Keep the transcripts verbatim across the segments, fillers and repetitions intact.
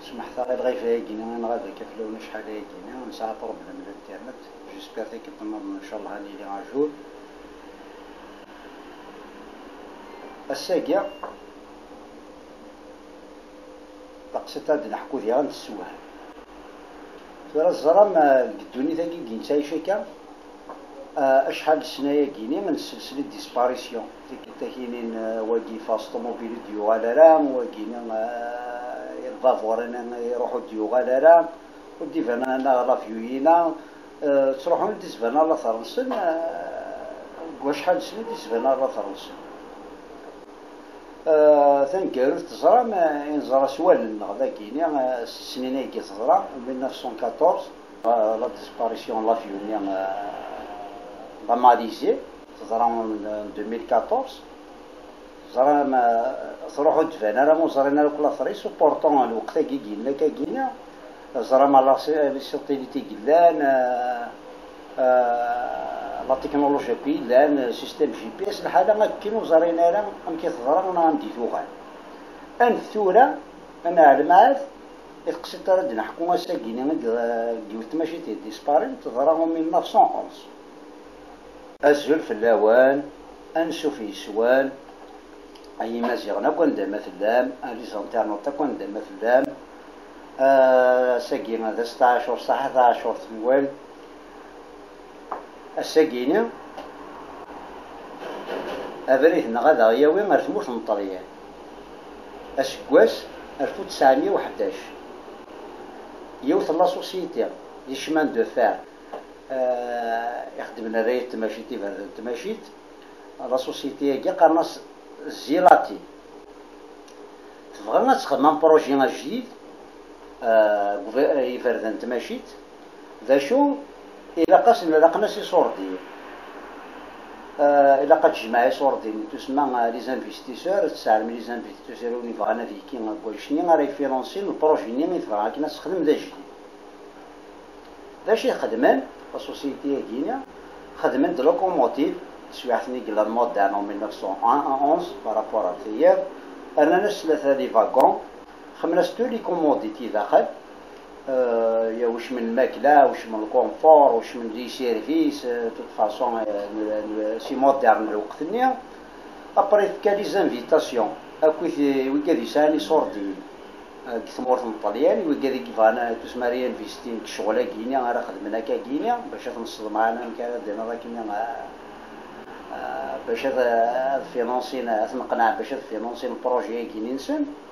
Smeḥt-aɣ i lɣayba-agi-ni, neɣ ad akka fell-awen acḥal-agi-ni, nesɛa problème n l'internet. J'espère tikkelt nniḍen, ncallah, ad nili à jour. Ass-agi, taqsiṭ ad d-neḥku diɣen tessewham. Tura teẓram, eh, deg ddunit-agi i nettɛic akka, eh, acḥal n ssna-agi-ni nesselsel i disparition. Tikkelt-agi-ni, eh, wagi yeffeɣ s ṭumubil ur d-yuɣal ara, wagi-ni, eh, lbabuṛ-ini iruḥ ur d-yuɣal ara, ur d-iban ara l'avion-ina, eh, ttruḥun ur d-isban ara later-nsen, eh, deg wacḥal n ssna ur d-isban ara later-nsen. Eh, taneggarut teẓram, eh, i neẓra s wallen-nneɣ dagi-ni, eh, s ssnin-agi teẓra, mille neuf cent quatorze, eh, la disparition n l'avion-nni, eh, la Malaisie, teẓra en, en deux mille quatorze. Teẓram, eh, truḥ ur d-tban ara, ur ẓrin ara akk later-is, u pourtant lweqt-agi i yella akka-agi-ni, teẓram la si-, les satellites i yellan, eh, eh, la technologie akk i yellan, système G P S, lḥala akken ur ẓrin ara amek i teḍra neɣ anda i tuɣal. Anef tura, a nɛelm ahat, i teqsiṭ ara d-neḥku ass-agi-ni deg, deg yiwet tmacint i d-isparin, teḍra en mille neuf cent onze. Azul fell-awen, ansuf yes-wen, ay Imaziɣen akk anda ma tellam, a les internautes akk anda ma tellam. Ass-agi d ass taɛacurt, ṣaḥa taɛacurt-nwen. Ass-agi-ni, abrid-nneɣ ad aɣ-yawi ar tmurt n Ṭṭelyan. Aseggas alef u tesɛemya u ḥdac, yiwet n la société, les chemins de fer, eh, ixeddmen rray n tmacint, iberdan n tmacint, la société-agi qqaren-as Zilati. Tebɣa ad texdem un projet ajdid, eh, deg uber-, iberdan n tmacint. D acu? Ilaq-as, ilaqen-as iṣurdiyen. Eh, ilaq ad tejmeɛ iṣurdiyen, tusemma, eh, les investisseurs, ad tesɛelm les investisseurs win yebɣan ad yekki deg wannect-nni ara ifinansin lprojet-nni i tebɣa akken ad texdem d ajdid. D acu i xedmen la société-agi-ni? Xedmen-d locomotive, teswiɛt-nni i yellan moderne en mille neuf cent onze par rapport ar tiyiḍ, rnan-as tlata les wagons, xedmen-as tous les commodités daxel, euh, ya wecmen lmakla, wecmen le confort, wecmen les services, euh, de toute façon, euh, n-, n-, si moderne lweqt-nni. Après, tefka les invitations akkit wigad yesɛan iṣurdiyen, eh, deg tmurt n Ṭṭelyan, wigad i yebɣan, eh, tusmar i investin deg ccɣel-agi-ni ara xedmen akka-agi-ni, bac ad ten-sseḍmɛen amek ara d-iniḍ akken, eh, eh, bac ad, ad finansin, ad ten-qenɛen bac ad finansin lprojet-agi-ni-nsen.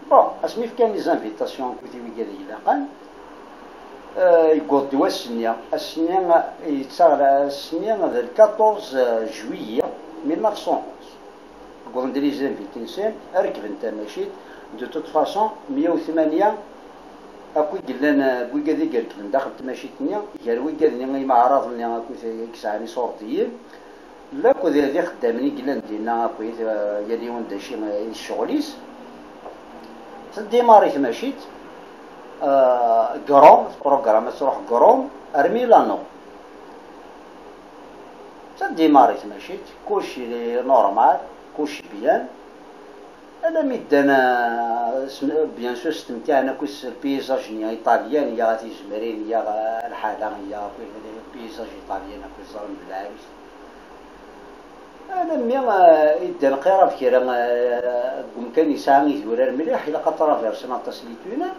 Bon, asmi fkan les invitations akkit i wigad i ilaqen, eh, yewweḍ-d wass-nni. Ass-nni, eh, yettaɣ la-, ass-nni d le quatorze juillet mille neuf cent onze. Wwḍen-d les invités-nsen, rekben tamacint. De toute façon, meyya u tmanya akk i yellan, eh, wigad i irekben daxel tmacint-nni, gar wigad-nni imeɛraḍ-nni akkit i yesɛan iṣurdiyen, lakk d, d ixeddamen i yellan dinna akkit, eh, yal yiwen d acu i d ccɣel-is. Teddimari tmacint, eh, deg Rome, teprogramma ad truḥ deg Rome ar Milano. Teddimari tmacint, kulci normal, kulci bien. Alammi ddan, eh, s-, bien sûr, s tmtiɛen akk s lpayzaj-nni iṭalyan, ya tizemrin, ya, eh, lḥala, ya lpayzaj iṭalyan akk ẓren d lɛali. Alammi, eh, i ddan qirab kra, eh, deg umkan yesɛa idurar mliḥ, ilaq ad traversen aṭas n les tunnels.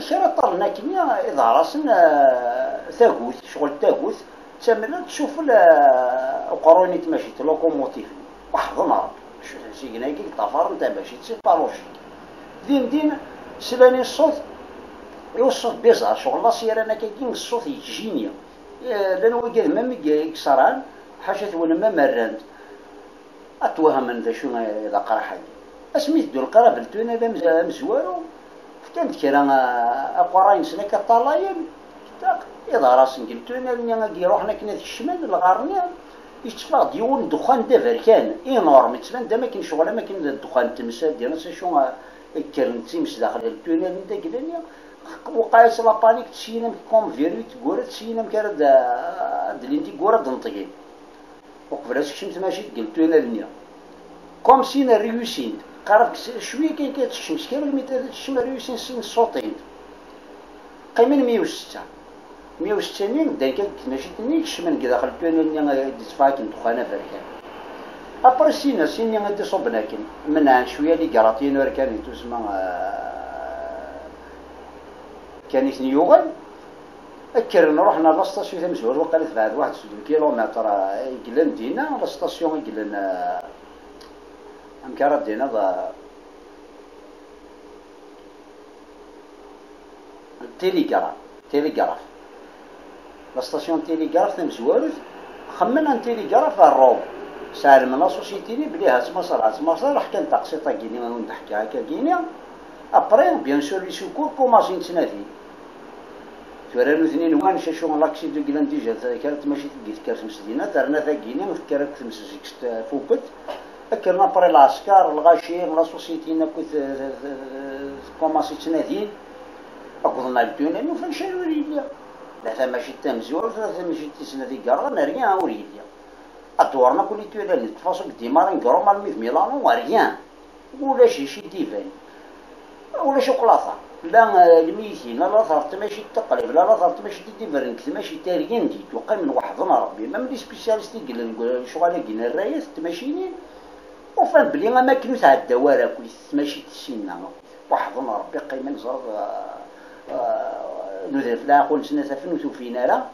Kra ṭṭalen akkenni, iḍher-asen, eh, tagut, ccɣel n tagut, d tamellalt, tcufel, eh, uqerruy-nni n tmacint, locomotive-nni. Weḥden Ṛebbi. Seg-nagi i ṭṭafaren tamacint, c'est pas logique. Din din, slan i ṣṣut, i uṣṣut bizar, ccɣel la sirène akkagi, ṣṣut yettjini. Eh, llan wigad, même i, i yeṣran, ḥaca-twen, même rran-d. Ad twehhmen d acu d aqraḥ-agi. Asmi teddu lqirab n tunnel amez-, amezwaru, fkan-d kra, ah, aqurray-nsen akka ṭṭalayen, ṭaq, iḍher-asen deg ltunnel-nni agi iruḥen akken ad kecmen lɣar-nni, yetteffeɣ-d yiwen n ddexxan d aberkan, énorme, yettban-d am akken ccɣel, am akken d ddexxan n temsal, d acu, ah, kkren d times daxel n ltunnel-nni d agla-nni, waqeɛ-as la panique, tessin amek, comme virus, teggura, tessin amek ara d-, ad d-lint, teggura ad d-neṭgin. Uqbel ad tekcem tmacint deg ltunnel-nni. Comme si n rriusin-d. Qerreb cwiya kan, kan tekcem s kra lmita, ad tekcem ar yusin sin ṣṣutin. Qqimen meyya u setta. Meyya u setta-nni ddan kan deg tmacint-nni, kecmen deg daxel tunnel-nni, eh, d-yetteffeɣ akken ddexxan aberkan. Après, sin-a, sin-nni i d-iṣubben akken. Menɛen cwiya ligraṭ-inu ar kan itusma, eh, kan i ten-yuɣen. Kkren, ruḥen ar la station tamezwarut, waqila tebɛed waḥed sḍiset kilumitr, eh, i yellan dinna, la station i yellan, eh, amek ara d-tiniḍ, eh, télégraphe, télégraphe. La station télégraphe tamezwarut, xemmen un télégraphe ar Rome. Sɛelmen la société-nni belli ha-tt Maṣer, ha-tt Maṣer, ḥkan taqsiṭ-agi-nni, ad wen-d-ḥkiɣ akka-agi-nni. Après, bien sûr, les secours commencent ttnadin. Tura nutni nwan cacu l'accident i yellan déjà, kra n tmacint i d-tekker tmes dinna, terna tagi-nni tekker akk tmes zik s tfukket. Kkren après lɛesker, lɣaci, la société-nni akk t-, t-, t-, tkumaṣi ttnadin. Akked Naltuna, ufan cay ur yelli. La tamacint tamezwarut, la tamacint tis snat igerdan, rien ur yelli. Ad dewren akk les tunnels, de toute façon, deg démarrer deg Rome almi d Milano, rien. Ulac d acu i d-iban. Ulac akk later. La, eh, lmiyitin, la later n tmacint taqrib, la later n tmacint i d-iberren deg tmacint, rien du tout. Qqimen weḥden Rebbi. Même les spécialistes i yellan deg lecɣal-agi n rrayat n tmacinin, ufan belli am akken ur tɛedda wara akkit tmacint s sinna. Weḥden Rebbi, qqimen, ẓer, eh, eh, nudan f leɛqul-nsen, ad t-afen, ur t-ufin ara.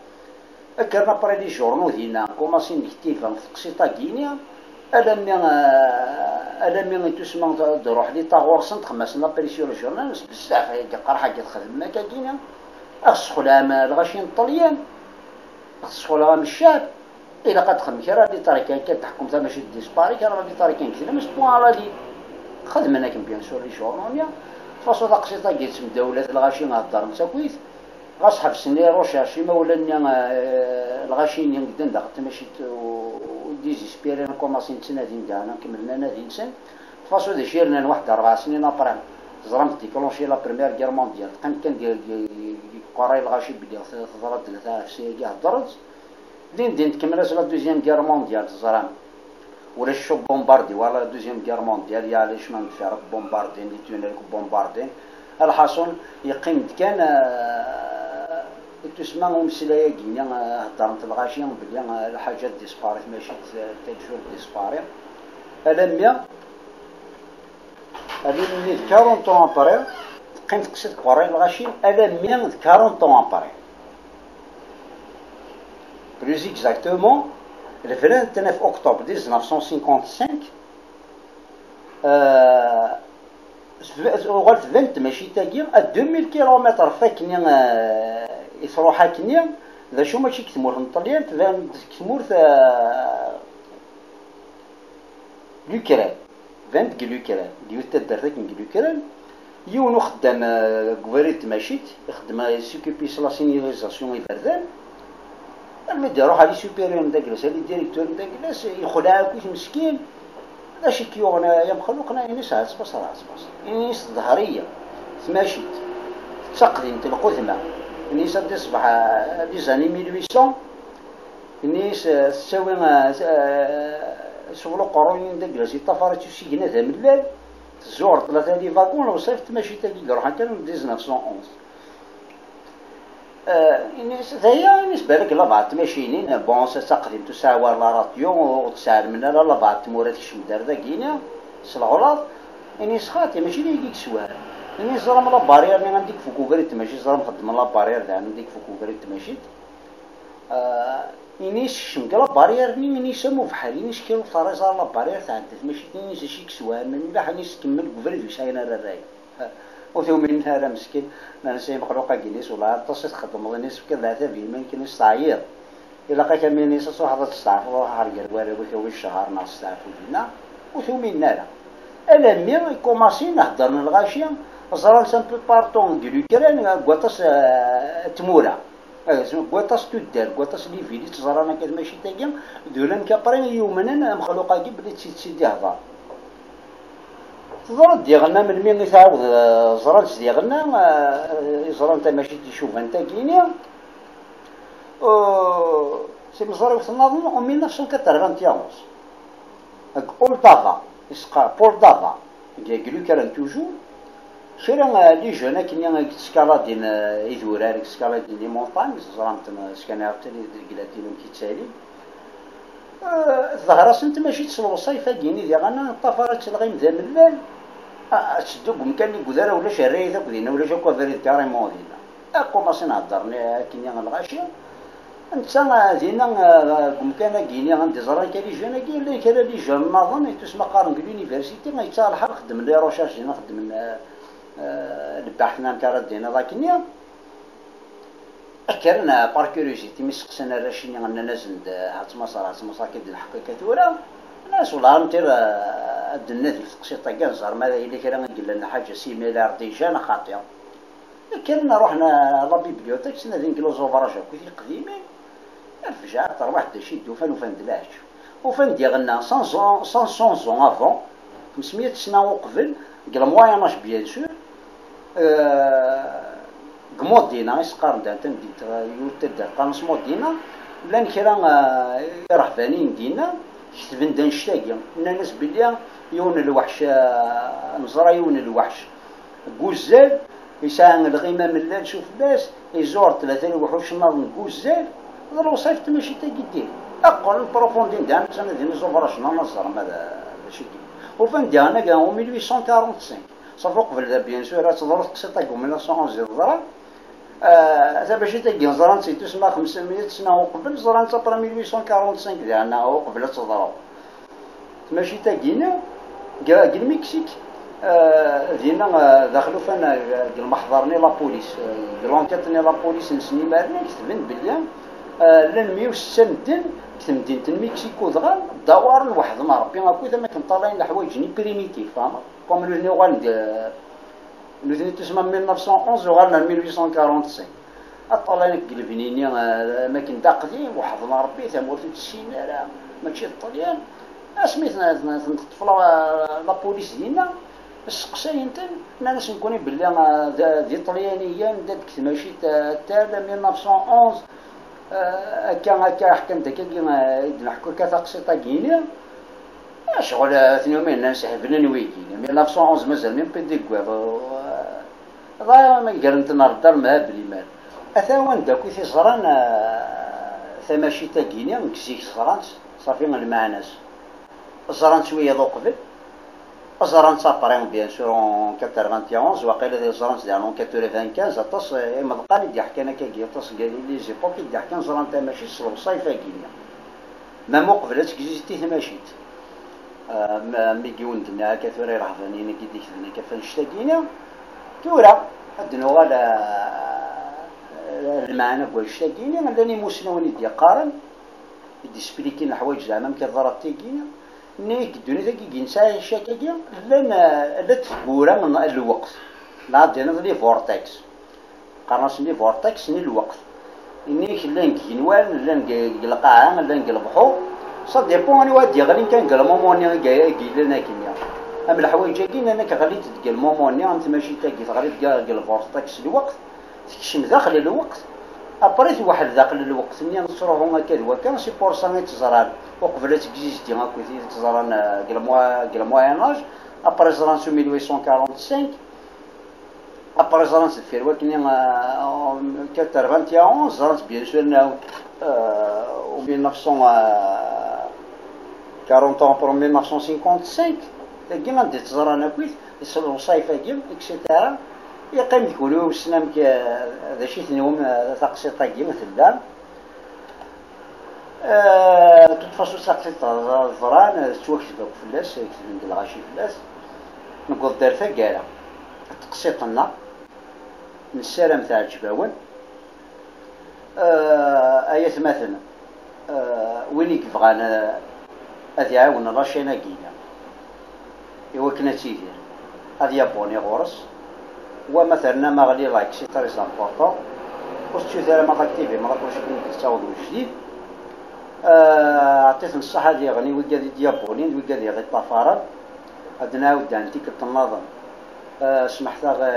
Kkren après les journaux dinna, kumaṣin ktib teqsiṭ-agi-nni, alammi, eh, alammi i tusma d-ruḥ di taɣur-sen, txemmasen après sur le journal, s bezzaf, ay yeqqar ḥaǧa txedmem akka-agi-nni, ad tesxelɛem lɣaci n Ṭṭelyan, ad tesxelɛem ccɛeb, ilaq ad txedmem kra n les trucs akka, ad teḥkum tamacint dispari, kra n les trucs n gzlam, s point à la ligne. Xedmen akken, bien sûr, les journaux-nni, de façon taqsiṭ-agi d temdawlat, lɣaci heddren-tt akkit, ɣas ḥebsen les recherches, imawlan-nni, eh, lɣaci-nni ddan daxel tmacint, u, u désespérés, kumaṣin ttnadin daɣen, kemmlen anadi-nsen. De façon d acu i rnan waḥed rebɛa snin après, teẓram, déclenché la première guerre mondiale, teqqim kan di, di, di, di, lɣaci belli teḍra-d tlata ɣef ssya-agi heddren-tt. Din din tkemmel-as la deuxième guerre mondiale, teẓram. Ulac acu bombardé wala la deuxième guerre mondiale, ya les chemins de fer bombardés, les tunnels bombardés. Lḥaṣun, yeqqim-d kan, eh, i tusma umeslay-agi-nni, eh, heddrent lɣaci belli, eh, lḥaǧa dispari, mačči d, d, d dispari. Alammi, alammi d quarante ans après, teqqim teqsiṭ deg uqerray n lɣaci, alammi d quarante ans après. Plus exactement, le vingt-neuf octobre dix-neuf cent cinquante-cinq, euh, tuɣal tban tmacint-agi à deux mille kilomètres ɣef wakken, euh, i tṛuḥ akkenni, d acu mačči deg tmurt n Ṭṭelyan, tban deg tmurt, euh, l'Ukraine. Tban deg l'Ukraine, deg yiwet taddart akken deg l'Ukraine, yiwen uxeddam, eh, deg ubrid n tmacint, ixeddem, eh, s'occupe s la signalisation iberdan, almi d-iruḥ ɣer les supérieurs n daglas, ɣer les directeurs n daglas, yexleɛ akk-it meskin. D acu i k-yuɣen, ay amexluq? Ini-as, ha-tt Maṣer, ha-tt Maṣer. Ini-as, teḍher-iyi tmacint, d taqdimt, lqudma. Ini-as, ad d-iṣbeḥ, eh, les années mille huit cents, Ini-as, eh, tettawi, eh, s-, eh, s uqerruy-nni n daglas, yeṭṭafar-itt usigna d amellal, tezzuɣer tlata n les wagons, lewṣayef n tmacint-agi i iruḥen kan n dix-neuf cent onze. Eh, ini-as, d aya, ini-as, balak labaɛ n tmacinin, bon, s-, d taqdimt ur tesɛi ara la radio, ur tesɛi ara la labaɛ n tmura tekcem-d ar dagini, s leɣlaḍ. Ini-as, xaṭi, mačči d ayagi i yesweham. Ini-as, ẓram la barrière-nni anda i ifuk ubrid n tmacint, ẓram xeddmen la barrière daɣen anda i ifuk ubrid n tmacint. Ah, ini-as, kcem deg la barrière-nni, ini-as, am ubeḥri, ini-as, kra ur terriẓ ara la barrière, tɛedda tmacint, ini-as, acu i yesweham mliḥ, ini-as, kemmel deg ubrid ur yesɛin ara rray. Ur t-uminen ara meskin, nnan-as, ay amexluq-agi, ini-as, wellah aṭas i txeddmeḍ, ini-as, tefkiḍ leɛtab i yiman-ik, ini-as, teɛyiḍ. Ilaq-ak am ini-as, ad truḥeḍ ad testeɛfuḍ, ruḥ ar gar warraw-ik, a wi ccehṛen neɣ steɛfu dinna. Ur t-uminen ara. Alammi i kumaṣin heddren lɣaci, ẓran-tt un peu partout deg l'Ukraine, deg waṭas, eh, tmura. Eh, deg waṭas tuddar, deg waṭas les villes i tt-ẓran akka tmacint-agi, d ulamek après i yumnen amexluq-agi belli d tidet i d-ihder. Teḍra-d diɣenna melmi i tɛawed, eh, ẓran-tt diɣenna, eh, i ẓran tamacint icubant-agi-ni, eh, timeẓriwt nnaḍen en mille neuf cent quatre-vingt-onze, deg Oldava, isqar Poldava. Deg Lukaran toujours, kra, euh, les jeunes akken i yeskaladin, euh, idurar, i yeskaladin les montagnes, teẓram-ten, euh, skan iɛeṭṭel deg ladin amek i ttalin. Euh, teḍher-asen tmacint s lewṣayf-agi-nni diɣen, ṭṭafar ad telɣim d amellal, ah, ad teddu deg umkan i yudar, ulac rrayet akk dinna, ulac akk abrid carrément dinna. Akumasi nhedder akken i lɣaci. Netta, ah, dinna, ah, deg umkan-agi-nni anda i ẓran kra les jeunes-agi, llan kra les jeunes nniḍen, i tusma qqaren deg l'université, yettaɣ lḥal xeddmen les recherches dinna, xeddmen, ah, ah, lbaḥt n amek ara d-tiniḍ akkenni. Kkren, ah, par curiosité, mi seqsan arrac-nni, nnan-asen-d, ah, ḥatt ma ṣar, ḥatt ma ṣar, akka d lḥeqq akka tura. Nnan-as, wellah, ntir, ah, ad d-nnadi teqsiṭ-agi, ad nẓer ma yella kra i yellan lḥaǧa similaire déjà, neɣ xaṭi. Kkren ruḥen à la bibliothèque, ttnadin deg les ouvrages akk tiqdimin. Rfejɛeɣ terwiḥt d acu i d-ufan, ufan-d lɛaǧeb. Ufan-d diɣenna cinq cents, cinq cents ans avant, xemsmya sna uqbel, deg le Moyen Âge, bien sûr, euh, deg Modena, i s-qqaren da, tamdint, euh, yur taddart, qqaren-as Modena, llan kra, euh, iṛehbaniyen dinna, ketben-d annect-agi, nnan-as belli yiwen n lweḥc, euh, neẓra yiwen n lweḥc deg uzzal, yesɛa lɣima amellal s ufella-s, iẓur tlata n lewḥuc nniḍen deg uzzal, d lewṣayf n tmacint-agi d-, qqlen profondin diɣen, ttnadin les ouvrages-nni ad ẓren ma d, d acu i d-, ufan diɣen agi en mille huit cent quarante-cinq. Sauf uqbel da, bien sûr, ad teḍru teqsiṭ-agi en mille neuf cent onze i teḍra. Ah, tamacint-agi ẓran-tt i tusma xemsmya sna uqbel, ẓran-tt après mille huit cent quarante-cinq diɣen, uqbel ad teḍru. Tmacint-agi-nni, deg, deg Lmiksik, ah, dinna, ah, daxel ufan, ah, deg lmeḥḍer-nni la police, ah, deg l'enquête-nni la police n snimarni, ketben belli, ah, llan meyya u setta medden deg temdint n Miksiko, dɣa ddawaren weḥden Rebbi akkit am akken ṭalayen leḥwayeǧ-nni primitif, tfehmeḍ? Comme nutni uɣalen-d, ah, nutni tusma mille neuf cent onze, uɣalen ar mille huit cent quarante-cinq. Aṭṭalayen deg lebni-nni, ah, am akken d aqdim, weḥden Rebbi, tamurt ur tessin ara, mačči d Ṭṭalyan. Asmi ten-, ten-, ten-teṭṭef la, la police dinna, sseqsayen-ten, nnan-as nekkni belli, ah, d, d Iṭalyaniyen, ddan deg tmacint, ah, tal mille neuf cent onze, ah, akka, akka, ḥkan-d akkagi, ah, i d-neḥku akka taqsiṭ-agi-nni. Ah, ccɣel, ah, ten-yumin, nnan-as heblen wigi-nni, mille neuf cent onze mazal même pas deg waḍ, ah, Dɣa ma gren-ten ɣer Dda Lemhab liman. Ata wanda akk i t-ẓran, ah, tamacint-agi-nni, deg zik ẓran-tt, ṣafi lmeɛna-s. Ẓran-tt wiyaḍ uqbel, ẓran-tt après, bien sûr, en quatre-vingt-onze, waqila ẓran-tt daɣen en quatre-vingt-quinze, aṭas, eh, imeḍqan i d-yeḥkan akkagi, aṭas n les époques i d-yeḥkan ẓran tamacint s lewṣayf-agi-nni. Même uqbel ad tegizisti tmacint. Ah, ma, mi yiwen d-nniɣ akka tura ireḥbaniyen-agi d-iketben akka ɣef annect-agi-nni, tura ad d-nuɣal, ah, ar lmeɛna n wannect-agi-nni, llan imusnawen i d-yeqqaren, i d-isplikin leḥwayeǧ zeɛma amek i ḍrant tigi, nni i ddunit-agi i nesɛa ccak-agi, llan, ah, llant tewwura n lweqt, neɣ ad d-tiniḍ les vortex. Qqaren-asen les vortex n lweqt. Imi llan deg igenwan, llan deg, deg lqaɛa, llan deg lebḥur. Ça dépend anwa ad d-yeɣlin kan deg lmumu-nni i, i yellan akkenni. Am leḥwayeǧ-agi, nnan-ak ɣlint deg lmumu-nni, am tmacint-agi teɣli deg, deg lvortex n lweqt, tekcem daxel lweqt, après tewḥel daxel lweqt-nni, tettruḥu akka d wakka, c'est pour ça i tt-ẓran, uqbel ad tegizisti akkit i tt-ẓran, euh, deg le Mo-, deg le Moyen Âge, après ẓran-tt en mille huit cent quarante-cinq, Après, ẓran-tt deffir wakkenni, euh, quatre-vingt-onze, ẓran-tt, bien sûr, euh, en mille neuf cent quarante ans, après mille neuf cent cinquante-cinq, tagi anda i tt-ẓran akkit, s lewṣayf-agi, et cetera. Yeqqim deg wul-iw, wissen amek, euh, d acu i tenwim, euh, taqsiṭ-agi tella. Euh, de toute façon, taqsiṭ ẓran, tettwakteb akk fell-as, ketben-d lɣaci fell-as. Newweḍ-d ar taggara. Teqsiṭ-nneɣ, nessaram teɛǧeb-awen. Euh, ay atmaten, euh, win i yebɣan, euh, ad iɛawen la chaîne-agi-nni, i wakken ad tidir, ad yabuni ɣur-s. Wa ma terna ma ɣli like, c'est très important. Ur tettut ara ma taktivi, ma la prochaine i d-tettaweḍ ujdid. Ah, ɛṭit-n ṣṣaḥa diɣen i wigad i d-yabunin, d wigad i ɣ-iṭṭafaren. Ad nɛawed ɛni tikkelt nniḍen. Ah, smeḥt-aɣ, ah,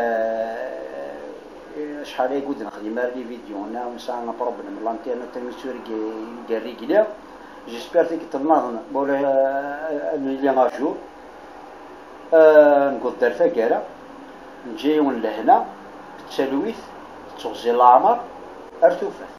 acḥal ay ur d-nexdim ara les vidéos, nɛawen nesɛa un problème, l'internet am yettur i, i, i régler. J'espère tikkelt nniḍen, ma ula, ah, ad nili à jour. Ah, newweḍ-d ar taggara, neǧǧa yiwen lehna, d talwit, d teɣzi n leɛmer, ar tufat.